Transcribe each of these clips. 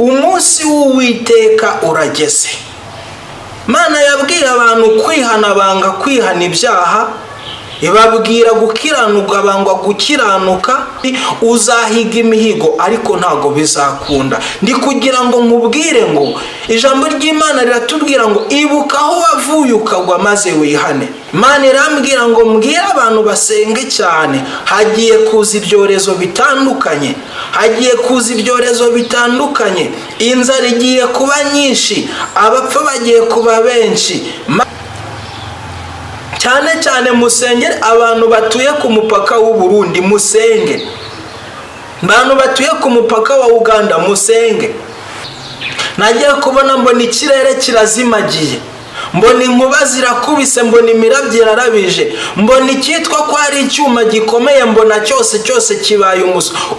Umunsi w'Uwiteka urageze. Imana yabwiye abantu kwihana, banga kwihana ibyaha, ibabwira gukiranuka, banga gukiranuka. Uzahiga imihigo ariko ntabwo bizakunda. Ndi kugira ngo nkubwire ngo ijambo ry'Imana riratubwira ngo ibuka aho wavuye ukagwa maze wihane. Imana irambwira ngo mbwire abantu basenge cyane. Hagiye kuza ibyorezo bitandukanye, hagiye kuza ibyorezo bitandukanye, inzara igiye kuba nyinshi, abapfa bagiye kuba benshi. Cyane cyane musengere abantu batuye ku mupaka w'u Burundi, musenge abantu batuye ku mupaka wa Uganda, musenge. Nagiye kubona mbona ikirere kirazimagiye, mbona inkuba zirakubise, mbona imirabyo irarabije, mbona icyitwa ko ari icyuma gikomeye, mbona cyose cyose kibaye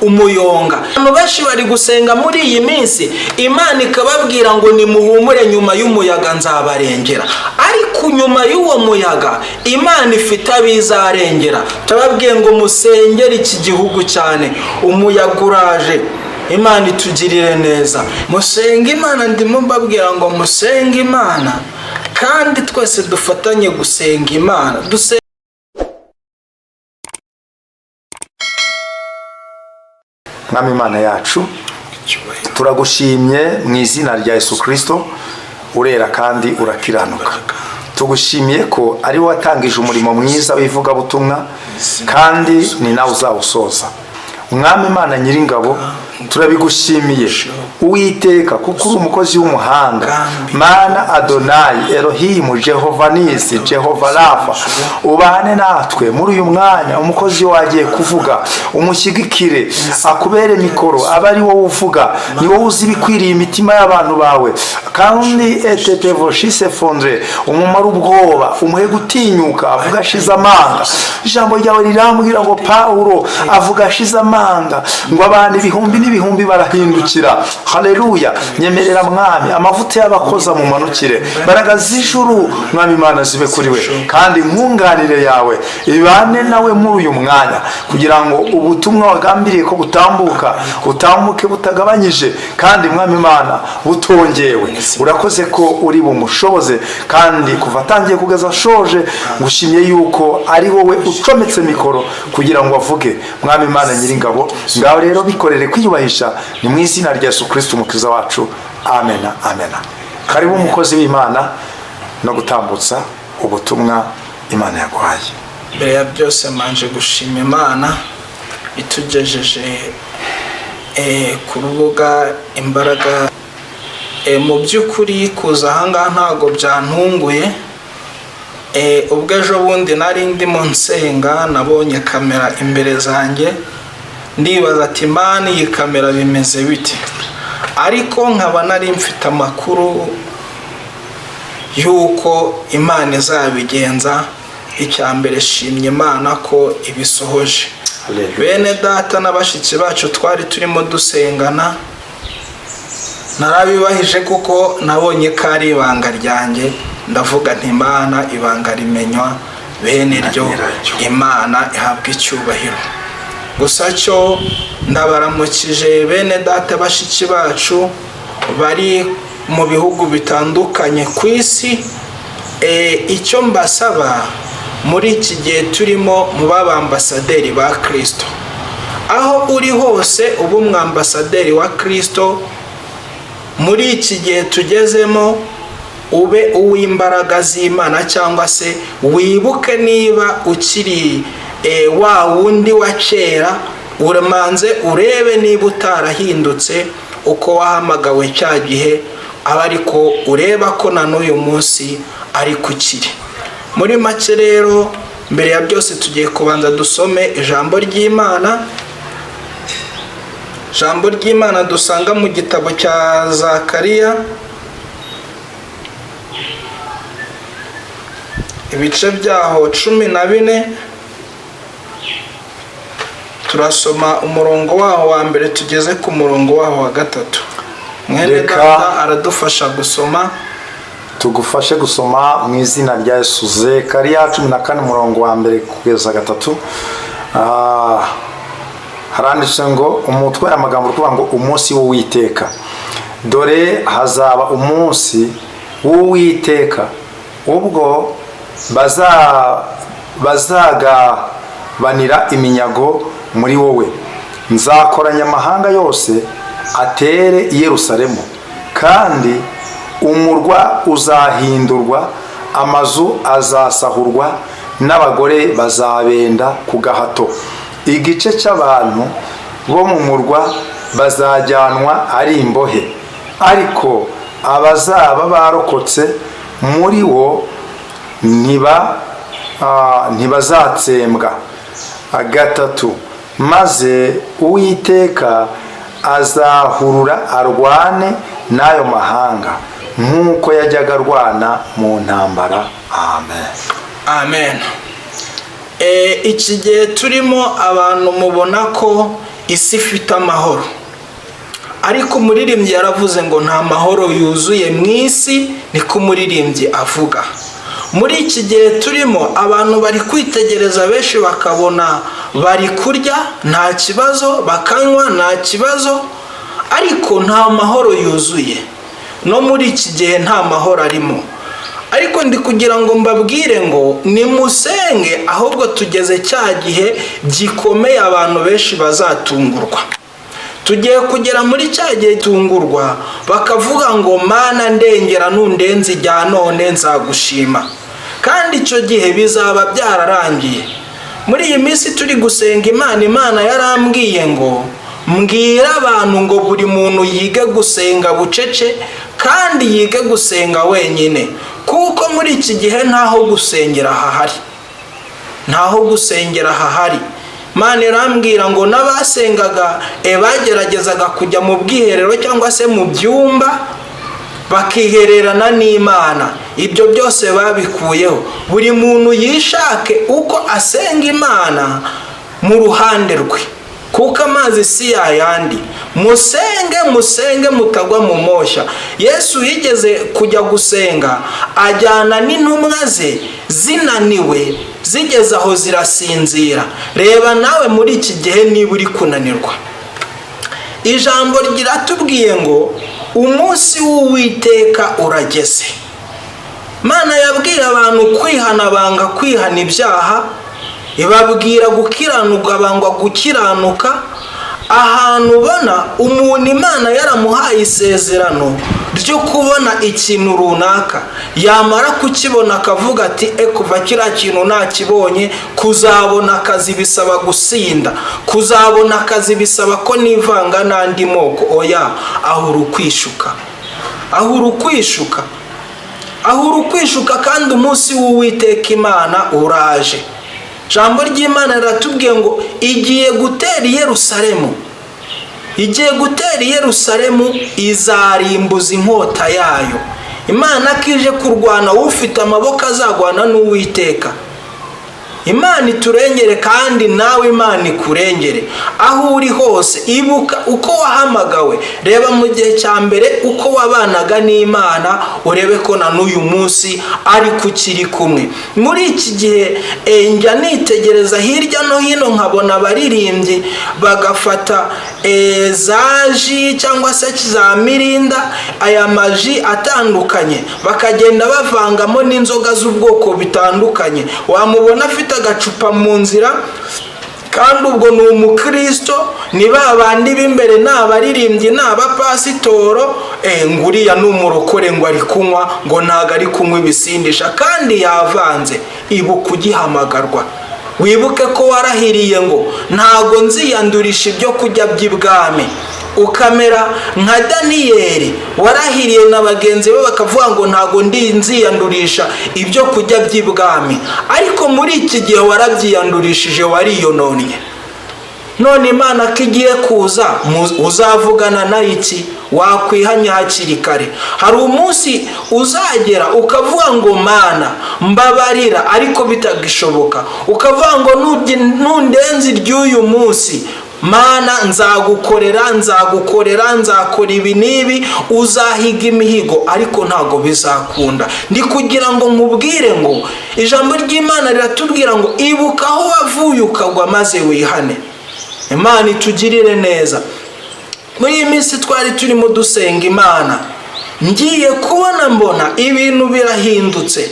umuyonga. Abantu benshi bari gusenga muri iyi minsi, Imana ikababwira ngo nimuhumure, nyuma y'umuyaga nzabarengera. Ariko nyuma y'uwo muyaga Imana ifite abizarengera. Turababwiye ngo musengere iki gihugu cyane, umuyaga uraje. Imana itugirire neza. Musenge Imana, ndimo mbabwira ngo musenge Imana, kandi twese dufatanye gusenga Imana. Mwami Imana yacu, turagushimye mu izina rya Yesu Kirisito. Urera kandi urakiranuka. Tugushimiye ko ari wowe watangije umurimo mwiza w'ivugabutumwa, kandi ni nawe uzawusoza. Mwami Imana Nyiringabo, turabigushimiye Uwiteka, kuko uri umukozi w'umuhanga. Mana Adonayi Elohimu, Jehova Nisi, Jehova Rafa, ubane natwe muri uyu mwanya. Umukozi wagiye kuvuga, umushyigikire, akubere mikoro, abe ari wowe uvuga. Ni wowe uzi ibikwiriye imitima y'abantu bawe. Kandi etetevoshise fondre, umumara ubwoba, umuhe gutinyuka, avuga ashize amanga. Ijambo ryawe rirambwira ngo Pawulo avuga ashize amanga, ngo abantu ibihumbi n'ibihumbi barahindukira. Haleluya! Nyemerera Mwami, amavuta y'abakoza mumanukire, mbaraga z'ijuru, Mwami Imana, zibe kuri we, kandi nkunganire yawe ibane nawe muri uyu mwanya, kugira ngo ubutumwa wagambiriye ko butambuka butambuke butagabanyije, kandi Mwami Imana butongewe. Urakoze ko uri bumushoboze, kandi kuva atangiye kugeza ashoje, ngushimye yuko ari wowe ucometse mikoro kugira ngo avuge. Mwami Imana Nyiringabo, ngaho rero bikorere kwiyubahisha. Ni mu izina rya Yesu Kirisito Umukiza wacu, amena, amena. Karibu umukozi w'Imana no gutambutsa ubutumwa Imana yaguhaye. Mbere ya byose manje gushima Imana itugejeje ku rubuga Imbaraga. Mu by'ukuri kuza ahangaha ntabwo byantunguye. Ubwo ejo bundi nari ndimo nsenga, nabonye kamera imbere zanjye, ndibaza ati: "Imana, iyi kamera bimeze bite?" Ariko nkaba nari mfite amakuru y'uko Imana izabigenza. Icya mbere, shimye Imana ko ibisohoje. Haleluya. Bene data na bashiki bacu twari turimo dusengana, narabibahije kuko nabonye ko ari ibanga ryanjye. Ndavuga nti: "Imana, ibanga rimenywa bene ryo." Nyiraryo. Imana ihabwa icyubahiro. Gusa cyo ndabaramukije bene data, bashiki bacu bari mu bihugu bitandukanye ku isi. Icyo mbasaba muri iki gihe turimo, muba abambasaderi ba Kirisito. Aho uri hose uba umwambasaderi wa Kirisito. Muri iki gihe tugezemo, ube uw'imbaraga z'Imana, cyangwa se wibuke niba ukiri wa wundi wa kera, uramanze urebe niba utarahindutse. Uko wahamagawe cya gihe, aba ariko ureba ko na n'uyu munsi ariko ukiri. Muri make rero, mbere ya byose tugiye kubanza dusome ijambo ry'Imana, ijambo ry'Imana dusanga mu gitabo cya Zakariya, ibice byaho 14. Turasoma umurongo waho wa mbere tugeze ku murongo waho wa gatatu. Mwene data aradufasha gusoma. Tugufashe gusoma mu izina rya Yesu. Zekariya 14, umurongo wa mbere kugeza gatatu. Haranditse ngo, umutwe amagambo uri kuvuga ngo umunsi w'Uwiteka. Dore hazaba umunsi w'Uwiteka, ubwo bazagabanira iminyago muri wowe. Nzakoranya amahanga yose atere i Yerusalemu, kandi umurwa uzahindurwa amazu, azasahurwa, n'abagore bazabenda ku gahato. Igice cy'abantu bo mu murwa bazajyanwa ari imbohe, ariko abazaba barokotse muri wo ntibazatsembwa. 3. Maze Uwiteka azahurura arwane n'ayo mahanga nk'uko yajyaga arwana mu ntambara. Amen. Amen. Iki gihe turimo, abantu mubona ko isi ifite amahoro, ariko umuririmbyi yaravuze ngo nta mahoro yuzuye mu isi. Niko umuririmbyi avuga. Muri iki gihe turimo, abantu bari kwitegereza, benshi bakabona bari kurya nta kibazo, bakanywa nta kibazo, ariko nta mahoro yuzuye. No muri iki gihe nta mahoro arimo. Ariko ndi kugira ngo mbabwire ngo nimusenge, ahubwo tugeze cya gihe gikomeye abantu benshi bazatungurwa. Tugiye kugera muri cya gihe tungurwa, bakavuga ngo: "Mana ndengera, nundenze ijya none nzagushima." Kandi icyo gihe bizaba byararangiye. Muri iyi minsi turi gusenga Imana, Imana yarambwiye ngo mbwire abantu ngo buri muntu yige gusenga bucece kandi yige gusenga wenyine, kuko muri iki gihe ntaho gusengera hahari, ntaho gusengera hahari. Imana irambwira ngo n'abasengaga bageragezaga kujya mu bwiherero cyangwa se mu byumba bakihererana n'Imana, ibyo byose babikuyeho. Buri muntu yishake uko asenga Imana mu ruhande rwe, kuko amazi si yayandi. Musenge, musenge mutagwa mu moshya. Yesu yigeze kujya gusenga, ajyana n'intumwa ze, zinaniwe zigeze aho zirasinzira. Reba nawe muri iki gihe niba uri kunanirwa. Ijambo riratubwiye ngo umunsi w'Uwiteka urageze. Imana yabwiye abantu kwihana, banga kwihana ibyaha, ibabwira gukiranuka, banga gukiranuka. Ahantu ubona umuntu Imana yaramuhaye isezerano ryo kubona ikintu runaka, yamara kukibona akavuga ati: "E, kuva kiriya kintu nakibonye, kuzabona akazi bisaba gusinda, kuzabona akazi bisaba ko nivanga n'andi moko." Oya, aho uri ukwishuka, aho uri ukwishuka, aho uri ukwishuka. Kandi umunsi w'Uwiteka Imana uraje. Ijambo ry'Imana riratubwiye ngo igiye gutera i Yerusalemu, igiye gutera i Yerusalemu, izarimbuza inkota yayo. Imana ko ije kurwana, ufite amaboko azagwana n'Uwiteka. Imana iturengere, kandi nawe Imana ikurengere aho uri hose. Ibuka uko wahamagawe, reba mu gihe cya mbere uko wabanaga n'Imana, urebe ko na n'uyu munsi ariko ukiri kumwe. Muri iki gihe njya nitegereza hirya no hino, nkabona abaririmbyi bagafata za jus cyangwa se za Mirinda, aya majus atandukanye, bakagenda bavangamo n'inzoga z'ubwoko bitandukanye. Wamubona afite agacupa mu nzira, kandi ubwo ni umukristo, ni ba bandi b'imbere, ni abaririmbyi, ni abapasitoro. Ngo uriya ni umurokore, ngo ari kunywa, ngo ntabwo ari kunywa ibisindisha kandi yavanze. Ibuka ugihamagarwa, wibuke ko warahiriye ngo ntabwo nziyandurisha ibyo kurya by'ibwami, ukamera nka Daniyeli warahiriye na bagenzi be bakavuga ngo ntabwo ndi nziyandurisha ibyo kurya by'ibwami. Ariko muri iki gihe warabyiyandurishije, wariyononnye. None Imana ko igiye kuza, uzavugana nayo iki? Wakwihanya hakiri kare. Hari umunsi uzagera ukavuga ngo: "Mana mbabarira," ariko bitagishoboka. Ukavuga ngo: "Nundenze iry'uyu munsi, Mana nzagukorera, nzagukorera, nzakora ibi n'ibi." Uzahiga imihigo, ariko ntabwo bizakunda. Ndi kugira ngo nkubwire ngo ijambo ry'Imana riratubwira ngo ibuka aho wavuye ukagwa, maze wihane. Imana itugirire neza. Muri iyi minsi twari turimo dusenga Imana, ngiye kubona mbona ibintu birahindutse,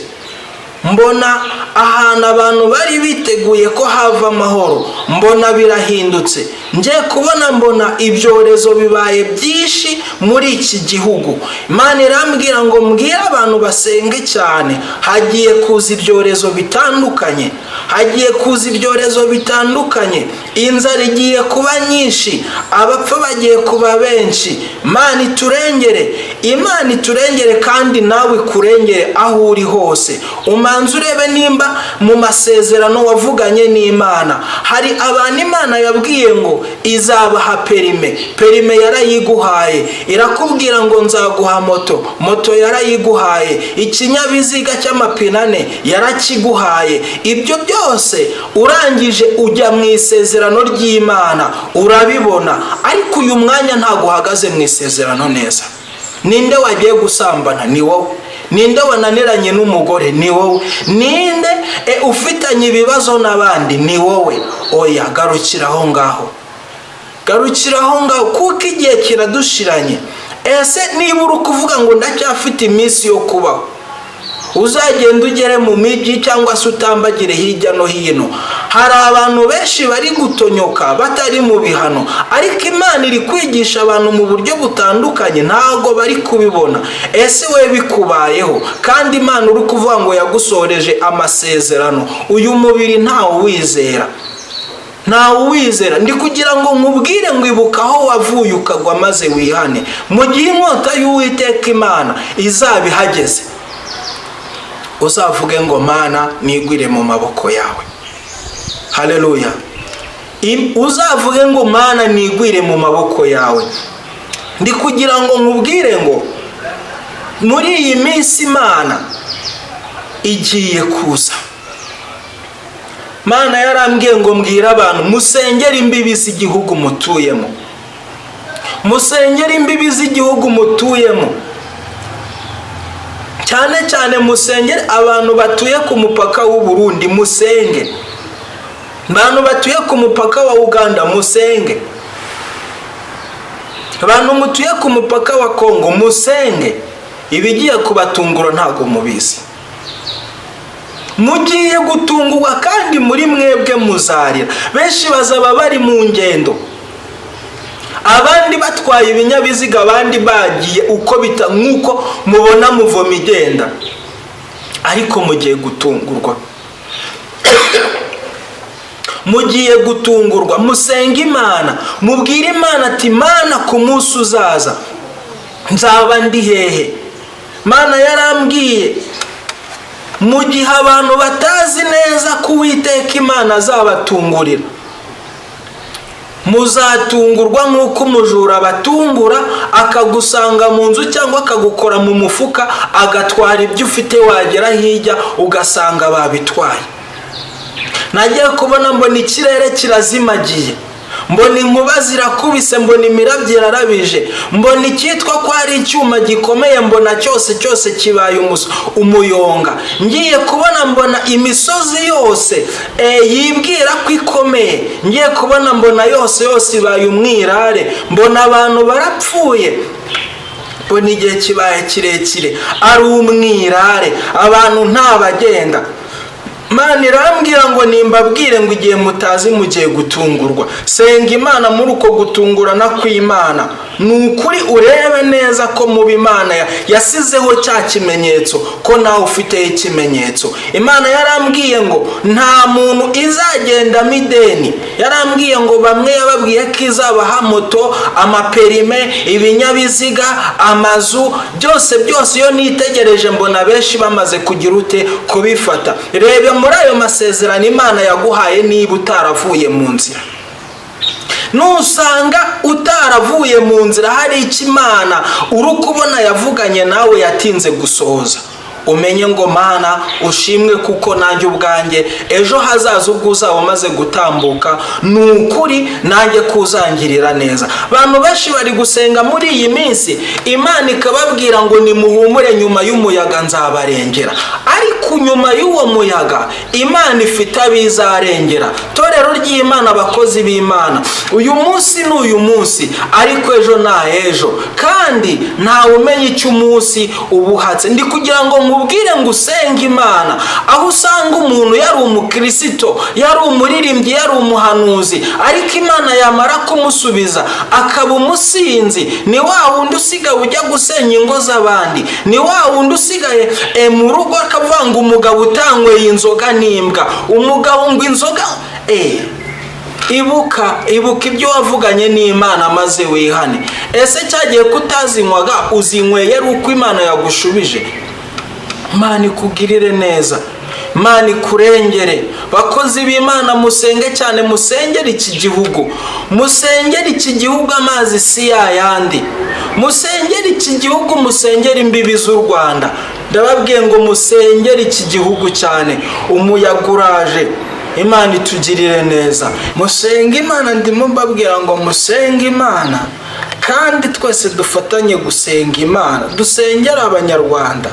mbona ahantu abantu bari biteguye ko hava amahoro, mbona birahindutse. Ngiye kubona mbona ibyorezo bibaye byinshi muri iki gihugu. Imana irambwira ngo mbwire abantu basenge cyane, hagiye kuza ibyorezo bitandukanye, hagiye kuza ibyorezo bitandukanye, inzara igiye kuba nyinshi, abapfa bagiye kuba benshi. Imana iturengere, Imana iturengere, kandi nawe ikurengere aho uri hose. Umanze urebe nimba mu masezerano wavuganye n'Imana hari abantu Imana yabwiye ngo izabaha perime, perime yarayiguhaye, irakubwira ngo nzaguha moto, moto yarayiguhaye, ikinyabiziga cy'amapine ane yarakiguhaye. Ibyo byose urangije ujya mu isezerano ry'Imana urabibona, ariko uyu mwanya ntabwo uhagaze mu isezerano neza. Ninde wagiye gusambana? Ni wowe. Ninde wananiranye n'umugore? Ni wowe. Ninde ufitanye ibibazo n'abandi? Ni wowe. Oya, garukira aho ngaho, garukira aho ngaho, kuko igihe kiradushiranye. Ese niba uri kuvuga ngo ndacyafite iminsi yo kubaho, uzagenda ugere mu mijyi cyangwa se utambagire hirya no hino, hari abantu benshi bari gutonyoka batari mu bihano, ariko Imana iri kwigisha abantu mu buryo butandukanye, ntabwo bari kubibona. Ese we bikubayeho, kandi Imana uri kuvuga ngo yagusoreje amasezerano, uyu mubiri ntawe uwizera, ntawe uwizera. Ndi kugira ngo nkubwire ngo ibuka aho wavuye ukagwa, maze wihane mu gihe inkota y'Uwiteka Imana izaba ihageze, uzavuge ngo Mana, nigwire mu maboko yawe. Haleluya! Uzavuge ngo Mana, nigwire mu maboko yawe. Ndi kugira ngo nkubwire ngo muri iyi minsi Imana igiye kuza. Mana yarambwiye ngo mbwire abantu musengere imbibi z'igihugu mutuyemo, musengere imbibi z'igihugu mutuyemo, cyane cyane musengere abantu batuye ku mupaka w'u Burundi, musenge abantu batuye ku mupaka wa Uganda, musenge abantu mutuye ku mupaka wa Kongo, musenge. Ibigiye kubatungura ntabwo mubizi, mugiye gutungurwa, kandi muri mwebwe muzarira. Benshi bazaba bari mu ngendo, abandi batwaye ibinyabiziga, abandi bagiye uko bita nk'uko mubona muvoma igenda, ariko mugiye gutungurwa, mugiye gutungurwa. Musenge Imana, mubwire Imana ati Mana, ku munsi uzaza nzaba ndi hehe? Mana yarambwiye, mu gihe abantu batazi neza ko Uwiteka Imana azabatungurira, muzatungurwa nk'uko umujura abatungura, akagusanga mu nzu cyangwa akagukora mu mufuka, agatwara ibyo ufite, wagera hirya ugasanga babitwaye. Nagiye kubona mbona ikirere kirazimagiye, mbona inkuba zirakubise, mbona imirabyo irarabije, mbona icyitwa ko ari icyuma gikomeye, mbona cyose cyose kibaye umuyonga. Ngiye kubona mbona imisozi yose yibwira ko ikomeye, ngiye kubona mbona yose yose ibaye umwirare, mbona abantu barapfuye, mbona igihe kibaye kirekire ari umwirare, abantu ntabagenda. Imana irambwira ngo nimbabwire ngo igihe mutazi mugiye gutungurwa. Senga Imana muri uko gutungurana kw'Imana, ni ukuri urebe neza ko mu Imana yasizeho cya kimenyetso, ko nawe ufiteho ikimenyetso. Imana yarambwiye ngo nta muntu izagendamo ideni. Yarambwiye ngo bamwe yababwiye ko izabaha moto, amaperime, ibinyabiziga, amazu, byose byose. Iyo nitegereje mbona benshi bamaze kugira ute? Kubifata. Reba muri ayo masezerano Imana yaguhaye niba utaravuye mu nzira. Nusanga utaravuye mu nzira, hari icyo Imana uri kubona yavuganye nawe yatinze gusohoza, Umenye ngo Mana ushimwe, kuko nanjye ubwanjye ejo hazaza ubwo uzaba umaze gutambuka, ni ukuri nanjye kuzangirira neza. Abantu benshi bari gusenga muri iyi minsi, Imana ikababwira ngo nimuhumure, nyuma y'umuyaga nzabarengera. Ariko nyuma y'uwo muyaga Imana ifite abizarengera. Torero ry'Imana, abakozi b'Imana, uyu munsi ni uyu munsi, ariko ejo ni ejo, kandi ntawe umenya icyo umunsi uba uhatse. Ndi kugira ngo nkubwire ngo usenge Imana. Aho usanga umuntu yari umukirisito, yari umuririmbyi, yari umuhanuzi, ariko Imana yamara kumusubiza akaba umusinzi. Ni wa wundi usigaye ujya gusenya ingo z'abandi, ni wa wundi usigaye mu rugo akavuga ngo umugabo utanyweye inzoga n'imbwa, umugabo ngo inzoga. Ibuka, ibuka ibyo wavuganye n'Imana maze wihane. Ese cyagiye kutazinywaga, uzinyweye ari uko Imana yagushubije? Imana ikugirire neza, Imana ikurengere. Bakozi b'Imana, musenge cyane, musengere iki gihugu, musengere iki gihugu, amazi si yayandi. Musengere iki gihugu, musengere imbibi z'u Rwanda. Ndababwiye ngo musengere iki gihugu cyane, umuyaga uraje. Imana itugirire neza. Musenge Imana, ndimo mbabwira ngo musenge Imana, kandi twese dufatanye gusenga Imana. Dusengere Abanyarwanda,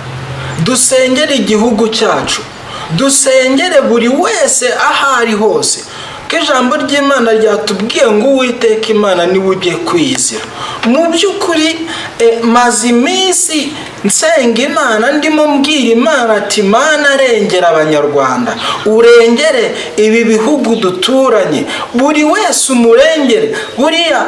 dusengere igihugu cyacu, dusengere buri wese aho ari hose, ko ijambo ry'Imana ryatubwiye ngo Uwiteka Imana niwe ugiye kwiyizira. Mu by'ukuri maze iminsi nsenga Imana, ndimo mbwira Imana ati: "Mana, arengera Abanyarwanda, urengere ibi bihugu duturanye, buri wese umurengere." Buriya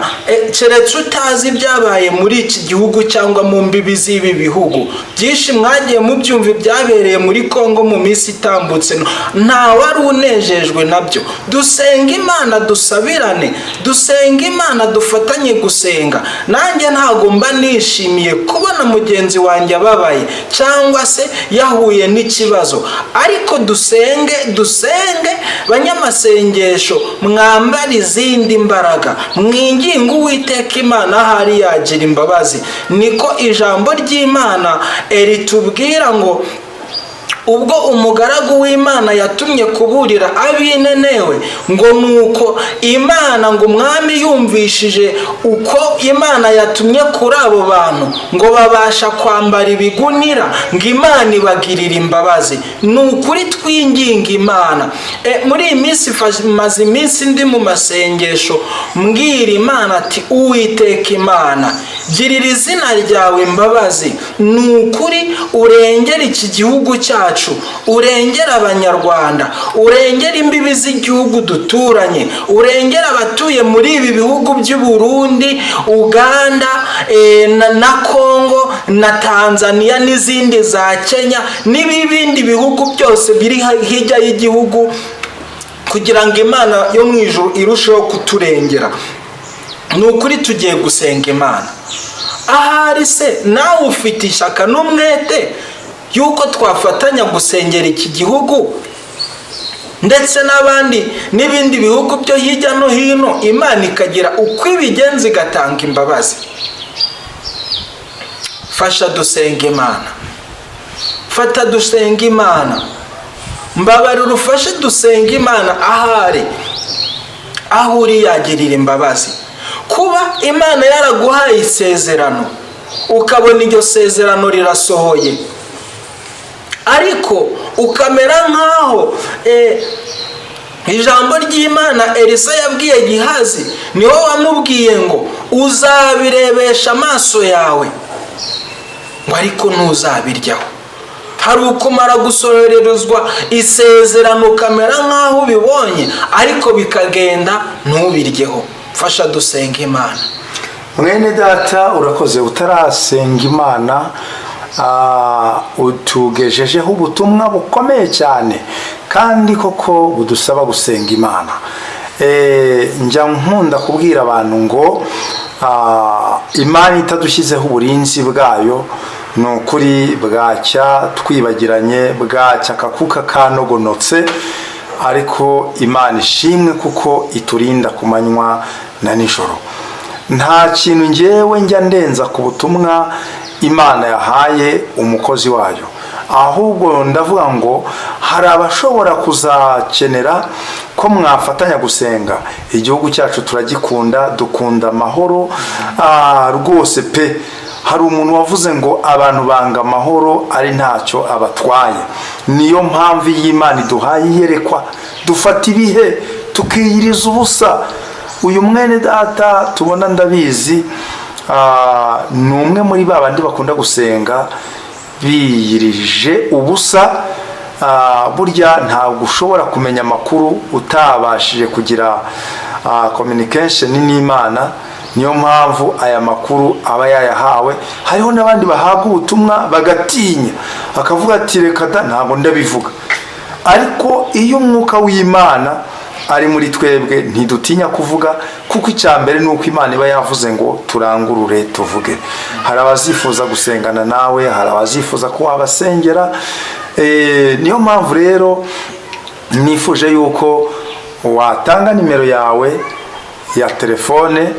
keretse utazi ibyabaye muri iki gihugu cyangwa mu mbibi z'ibi bihugu, byinshi mwagiye mubyumva ibyabereye muri Kongo mu minsi itambutse, nta wari unejejwe nabyo. Dusenga Imana, dusabirane, dusenga Imana, dufatanye gusenga. Nanjye ntabwo mba nishimiye kubona mugenzi wanjye ababaye cyangwa se yahuye n'ikibazo, ariko dusenge, dusenge. Banyamasengesho, mwambare izindi mbaraga, mwinginge Uwiteka Imana, ahari yagira imbabazi. Niko ijambo ry'Imana ritubwira ngo ubwo umugaragu w'Imana yatumye kuburira ab'Inenewe, ngo nuko Imana, ngo umwami yumvishije uko Imana yatumye kuri abo bantu, ngo babasha kwambara ibigunira, ngo Imana ibagirira imbabazi. Ni ukuri twinginga Imana. Muri iyi minsi maze iminsi ndi mu masengesho, mbwira Imana ati: "Uwiteka Imana, girira izina ryawe imbabazi, ni ukuri urengere iki gihugu cyacu, urengere Abanyarwanda, urengere imbibi z'igihugu duturanye, urengere abatuye muri ibi bihugu by'u Burundi, Uganda, na Kongo na Tanzania n'izindi za Kenya n'ibindi bihugu byose biri hirya y'igihugu, kugira ngo Imana yo mu ijuru irusheho kuturengera." Ni ukuri tugiye gusenga Imana. Ahari se nawe ufite ishyaka n'umwete y'uko twafatanya gusengera iki gihugu ndetse n'abandi n'ibindi bihugu byo hirya no hino, Imana ikagira uko ibigenza igatanga imbabazi? Fasha dusenga Imana, fata dusenga Imana, mbabarira ufashe dusenga Imana. Ahari aho uri yagirira imbabazi. Kuba Imana yaraguhaye isezerano, ukabona iryo sezerano rirasohoye, ariko ukamera nk'aho ijambo ry'Imana Elisa yabwiye Gihazi, niwe wamubwiye ngo uzabirebesha amaso yawe, ngo ariko ntuzabiryaho. Hari ukumara gusohorerezwa isezerano, ukamera nk'aho ubibonye, ariko bikagenda ntubiryeho. Fasha dusenga Imana. Mwene data, urakoze. Utarasenga Imana, utugejejeho ubutumwa bukomeye cyane kandi koko budusaba gusenga Imana. Njya nkunda kubwira abantu ngo Imana itadushyizeho uburinzi bwayo, ni ukuri bwacya twibagiranye, bwacya akakuka kanogonotse. Ariko Imana ishimwe kuko iturinda ku manywa na nijoro. Nta kintu ngewe njya ndenza ku butumwa Imana yahaye umukozi wayo. Ahubwo ndavuga ngo hari abashobora kuzakenera ko mwafatanya gusenga. Igihugu cyacu turagikunda, dukunda amahoro rwose pe. Hari umuntu wavuze ngo abantu banga amahoro ari ntacyo abatwaye. Niyo mpamvu iyi Imana iduhaye iyerekwa, dufata ibihe tukiyiriza ubusa. Uyu mwene data tubona, ndabizi, ni umwe muri ba bandi bakunda gusenga biyirije ubusa. Burya ntabwo ushobora kumenya amakuru utabashije kugira communication n'Imana. Niyo mpamvu aya makuru aba yayahawe. Hariho n'abandi bahabwa ubutumwa bagatinya, akavuga ati: "Reka da, ntabwo ndabivuga." Ariko iyo umwuka w'Imana ari muri twebwe, ntidutinya kuvuga, kuko icya mbere ni uko Imana iba yavuze ngo turangurure tuvuge. Hari abazifuza gusengana nawe, hari abazifuza ko wabasengera. Niyo mpamvu rero nifuje yuko watanga nimero yawe ya telefone,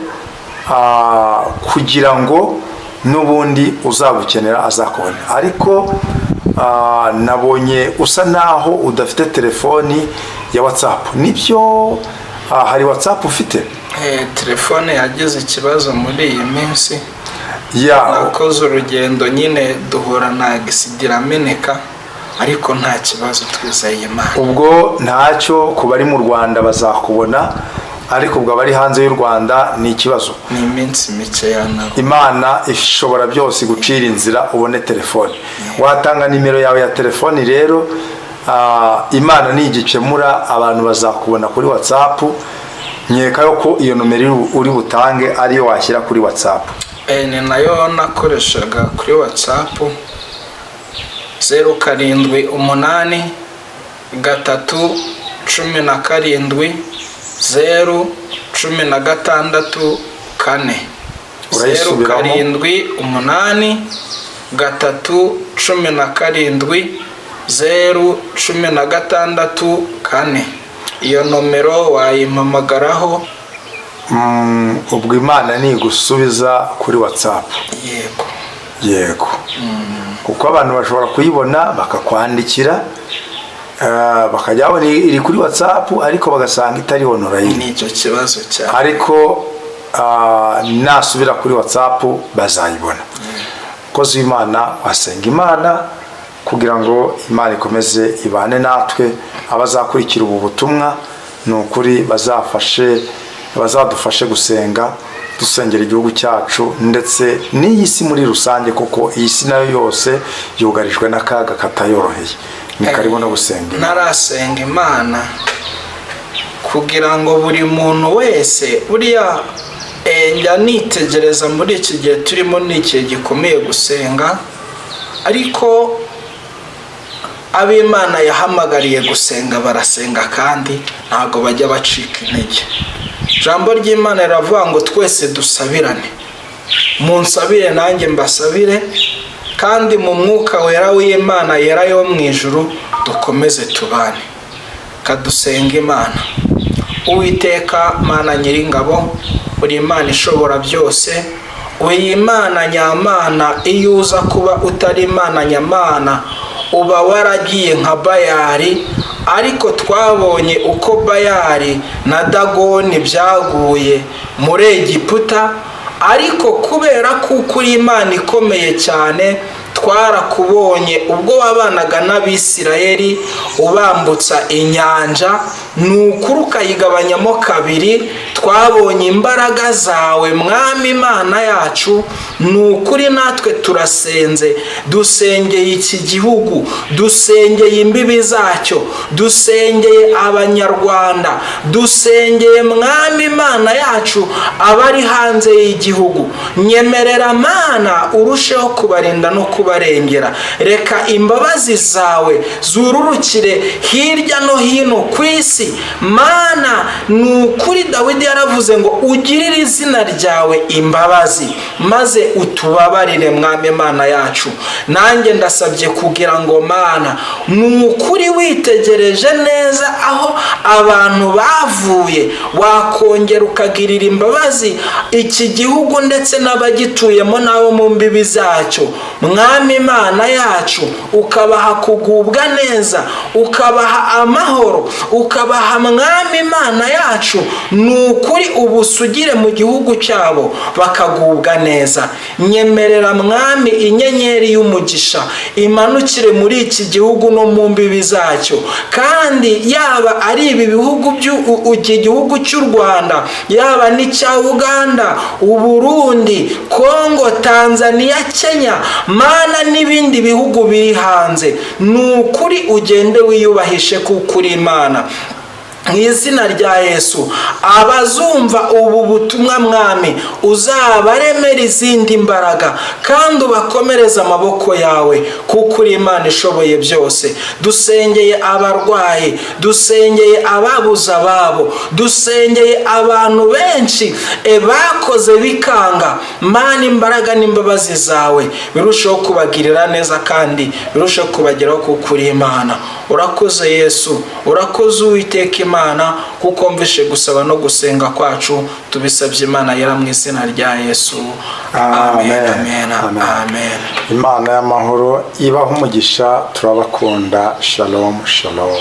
kugira ngo n'ubundi uzagukenera azakubona. Ariko nabonye usa naho udafite telefoni ya WhatsApp. Nibyo? Hari WhatsApp ufite? Telefone yagize ikibazo muri iyi minsi. Ya. Nakoze urugendo nyine, duhura na accident irameneka, ariko nta kibazo, twizeye Imana. Ubwo ntacyo, ku bari mu Rwanda bazakubona, ariko ubwo abari hanze y'u Rwanda ni ikibazo. Ni iminsi mikeya nabo. Imana ishobora byose gucira inzira ubone telefone. Watanga nimero yawe ya telefoni rero, Imana nigikemura, abantu bazakubona kuri WhatsApp. Nkeka ko iyo nomero uri butange ariyo washyira kuri WhatsApp. Ni nayo nakoreshaga kuri WhatsApp: 0783170164. 0 Urayisubiramo? 783170164. Iyo nomero wayimpamagaraho. Ubwo Imana nigusubiza kuri WhatsApp. Yego. Yego, kuko abantu bashobora kuyibona bakakwandikira, bakajya babona iri kuri WhatsApp, ariko bagasanga itari online. Ni icyo kibazo cyane. Ariko nasubira kuri WhatsApp bazayibona. Umukozi w'Imana, wasenga Imana kugira ngo Imana ikomeze ibane natwe. Abazakurikira ubu butumwa, ni ukuri bazafashe, bazadufashe gusenga, dusengera igihugu cyacu ndetse n'iyi si muri rusange, kuko iyi si nayo yose yugarijwe n'akaga katayoroheye. Ni karibu no gusenga Imana. Ntarasenga Imana, kugira ngo buri muntu wese, buriya njya nitegereza muri iki gihe turimo, ni igihe gikomeye gusenga, ariko ab'Imana yahamagariye gusenga barasenga, kandi ntabwo bajya bacika intege. Ijambo ry'Imana riravuga ngo twese dusabirane, munsabire nanjye mbasabire, kandi mu mwuka wera w'Imana yera yo mu ijuru dukomeze tubane. Kadusenga Imana. Uwiteka Mana Nyiringabo, uri Imana ishobora byose, uri Imana nyamana. Iyo uza kuba utari Imana nyamana, uba waragiye nka Bayari, ariko twabonye uko Bayari na Dagoni byaguye muri Egiputa. Ariko kubera kuko uri Imana ikomeye cyane, twarakubonye ubwo wabanaga n'Abisirayeli ubambutsa inyanja, ni ukuri ukayigabanyamo kabiri. Twabonye imbaraga zawe, Mwami Imana yacu. Ni ukuri natwe turasenze, dusengeye iki gihugu, dusengeye imbibi zacyo, dusengeye Abanyarwanda, dusengeye, Mwami Imana yacu, abari hanze y'igihugu. Nyemerera Mana urusheho kubarinda no kubarengera. Reka imbabazi zawe zururukire hirya no hino ku isi. Mana, ni ukuri Dawidi yaravuze ngo ugirire izina ryawe imbabazi maze utubabarire. Mwami Imana yacu, nanjye ndasabye kugira ngo, Mana, ni ukuri witegereje neza aho abantu bavuye, wakongera ukagirira imbabazi iki gihugu ndetse n'abagituyemo n'abo mu mbibi zacyo. Mwami Imana yacu, ukabaha kugubwa neza, ukabaha amahoro, ukabaha, Mwami Imana yacu, ni ukuri ubusugire mu gihugu cyabo, bakagubwa neza. Nyemerera, Mwami, inyenyeri y'umugisha imanukire muri iki gihugu no mu mbibi zacyo, kandi yaba ari ibi bihugu, iki gihugu cy'u Rwanda, yaba n'icya Uganda, Uburundi, Kongo, Tanzania, Kenya, Mana, n'ibindi bihugu biri hanze, ni ukuri ugende wiyubahishe kuko uri Imana. Mu izina rya Yesu, abazumva ubu butumwa, Mwami, uzabaremera izindi mbaraga kandi ubakomereze amaboko yawe kuko uri Imana ishoboye byose. Dusengeye abarwayi, dusengeye ababuze ababo, dusengeye abantu benshi bakoze bikanga. Mana, imbaraga n'imbabazi zawe birusheho kubagirira neza kandi birusheho kubageraho kuko uri Imana. Urakoze Yesu, urakoze Uwiteka Imana, kuko mvishe gusaba no gusenga kwacu. Tubisabye Imana yera mu izina rya Yesu, amen, amen, amen. Imana y'amahoro ibaha umugisha, turabakunda. Shalom, shalom.